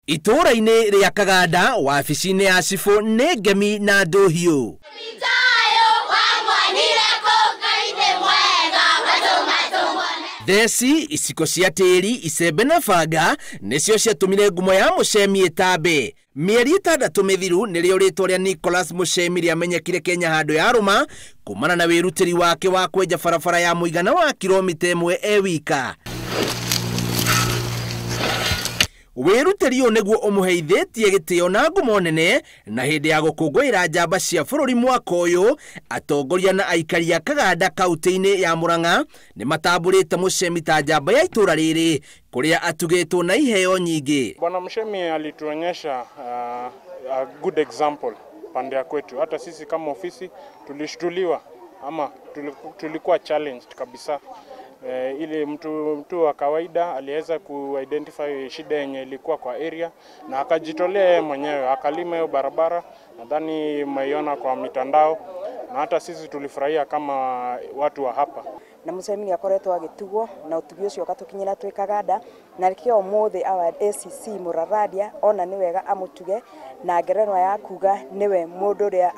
Itũũra-inĩ rĩa Kaganda wabici-inĩ ya cibũ nĩ ngemi na ndũhiũ. Theci, iciko cia tĩri, icembe na banga nĩcio ciatũmire ngumo ya Muchemi ĩtambe. Mĩeri 6 mĩthiru nĩrĩo rĩtwa rĩa Nicholas Muchemi rĩamenyekire Kenya handũ ya rũma kumana na wĩrutĩri wake wa kwenja barabara ya mũigana wa kilomita 1 e wika. Wĩrutĩri ũyũ nĩguo ũmũheithĩtie gĩtĩo na ngumo nene, na hĩndĩ ya gũkũngũĩra njamba cia bũrũri mwaka ũyũ, atongoria na aikari a Kaganda kaunti-inĩ ya Murang'a nĩmatambũrĩte Muchemi ta njamba ya itũũra rĩrĩ kũrĩa atugĩtwo na iheo nyingĩ. Bwana Muchemi alituonyesha a good example pande ya kwetu. Hata sisi kama ofisi tulishtuliwa ama tulikuwa challenged kabisa. Ili mtu wa kawaida aliweza ku-identify shida yenye ilikuwa kwa area na akajitolea yeye mwenyewe akalima hiyo barabara. Nadhani mmeiona kwa mitandao na hata sisi tulifurahia kama watu wa hapa. Na Muchemi akoretwo agĩtugwo na ũtugi ũcio ũgatũkinyĩra twĩ Kaganda, na nĩkĩo ũmũthĩ our ACC Mũraradia ona nĩ wega amũtuge na ngerenwa ya kuga nĩwe mũndũ ũrĩa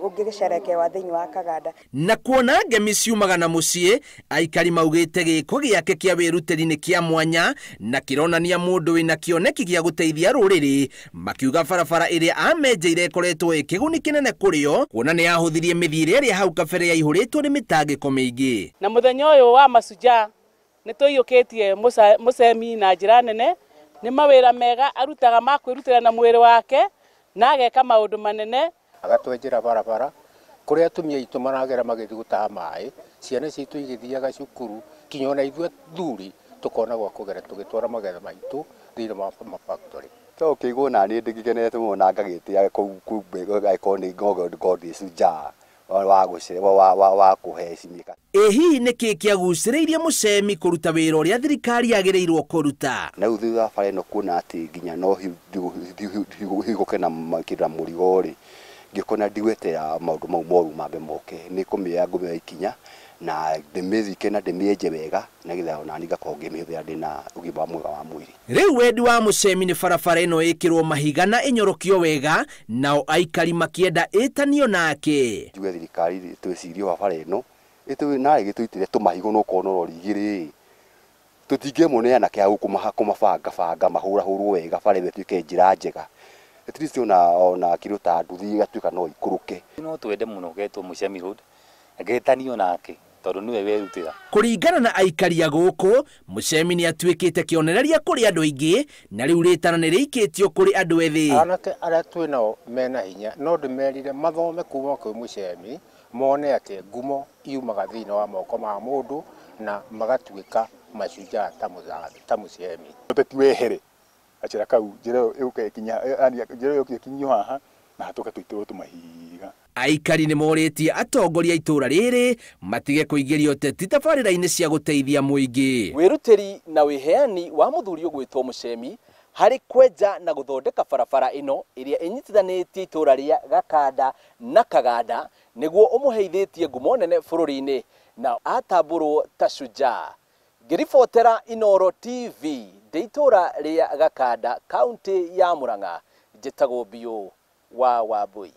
ũngĩgĩcerekewa thĩinĩ wa Kaganda. Na kuona ngemi ciumaga na mũciĩ, aikari maugĩte gĩko gĩake kĩa wĩrutĩri nĩ kĩa mwanya na kĩronania mũndũ wĩna kĩoneki gĩa gũteithia rũrĩrĩ, makiuga barabara ĩrĩa amenjeire ĩkoretwo ĩ kĩguni kĩnene kũrĩ o kuona nĩ yahũthirie mĩthiĩre ĩrĩa hau kabere yaihũrĩtwo nĩ mĩtangĩko mĩingĩ. Na mũthenya ũyũ wa Mashujaa nĩ tũiyũkĩtie Muchemi na njĩra nene. Nĩ mawĩra mega arutaga ma kwĩrutĩra na mwĩrĩ wake na ageka maũndũ manene. Agatwenjera barabara kũrĩa atumia aitũ maragera magĩthiĩ gũtaha maĩ, ciana citũ igĩthiaga cukuru, kinya ona ithuĩ athuri tũkona gwa kũgera tũgĩtwara magetha maitũ thĩinĩ wa mafactory. To ũkĩigwo naniĩ ndĩgĩkenete mũno na ngagĩtĩa kũu angĩkorwo nĩ ng'ongo shujaa wa kũhecimĩka. Ĩ hihi nĩkĩ kĩagucĩrĩirie Muchemi kũruta wĩra ũrĩa thirikari yagĩrĩirwo kũruta? Na rĩu thutha wa bara ĩno kuona atĩ nginya no higũke na makĩra mũrigo rĩ, ngĩkona ndigwetera maũndũ mau moru mambe moke, nĩ kũmĩoya ngũmĩoya ikinya na ndĩmĩthike na ndĩmĩenje wega nĩgetha ona niĩ ngakorwo ngĩmĩhũthĩra ndĩna ũgima mwega wa mwĩrĩ. Rĩu wendi wa Muchemi nĩ barabara ĩno ĩkĩrwo mahiga na ĩnyorokio wega, nao aikari makĩenda ĩtanio nake. Njuge thirikari twĩcirie wa bara ĩno nawe gĩtũitĩre tũmahigo no ũkorwo na rori igĩrĩ, tũtingĩemwo nĩ anake a gũkũ kũmabanga banga mahũrahũrwo wega bara ĩno ĩtuĩke njĩra njega. At least ona kĩndũ ta nduthi ĩgatuĩka no ikũrũke. No twende mũno getwo Muchemi Road ĩgetanio nake tondũ nĩwe werutĩra. Kũringana na aikari a gũkũ, Muchemi nĩ atuĩkĩte kĩonereria kũrĩ andũ aingĩ na rĩu rĩtana nĩ rĩikĩtio kũrĩ andũ ethĩ. Anake arĩa twĩ nao mena hinya no ndĩmerire mathome kuma kwĩ Muchemi mone atĩ ngumo iumaga thĩinĩ wa moko ma mũndũ na magatuĩka mashujaa ta Muchemi. Ũteti wehere gacĩra kau, njĩra ĩyo ĩũke ĩkinya, yani njĩra ĩyo ĩũke ĩkinyio haha na hatũke tũitĩrwo tũmahiga. Aikari nĩ morĩtie atongoria a itũũra rĩrĩ matige kũingĩria ũteti tabarĩra-inĩ cia gũteithia mũingĩ. Wĩrutĩri na wĩheani wa mũthuri ũgwĩtwo Muchemi harĩ kwenja na gũthondeka barabara ĩno ĩrĩa ĩnyitithanĩtie itũũra rĩa Gakanda na Kaganda nĩguo ũmũheithĩtie ngumo nene bũrũri-inĩ na atambũrwo ta shujaa. Ngĩribotera Inooro TV ndĩ itũũra rĩa Gakanda kaunti ya Murang'a, njĩtagwo Biũ wa Wambui.